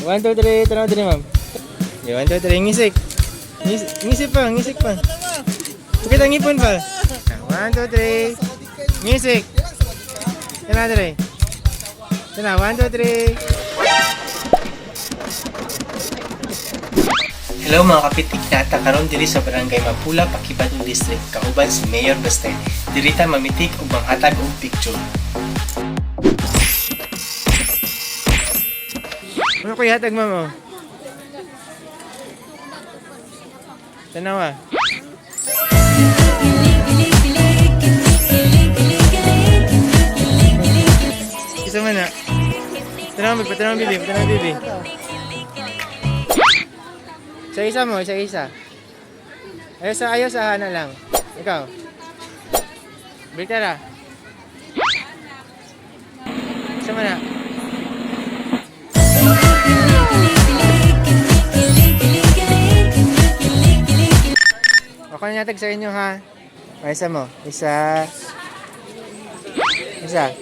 1, 2, 3. Tanaw diri, ma'am. Okay, 1, 2, 3. Ngisik. Ngisik, ngisik pa, ngisik pa. Pakita ang ngipon pa. 1, 2, 3. Ngisik. Tanaw diri. Tanaw, 1, 2, 3. Hello mga kapitik, nata karon diri sa Barangay Mapula, Paquibato District, kauban si Mayor Baste. Diri ta mamitik ug manghatag og picture. Ano ko ihatag, ma'am, oh? Tanawa. Isa man na. Tanawa, tanawa, bibi, tanawa, bibi. Isa-isa mo, isa-isa. Ayaw sa hana lang. Ikaw. Balik. Isa mo na. Ako na natag sa inyo ha. Ay, isa mo. Isa. Isa.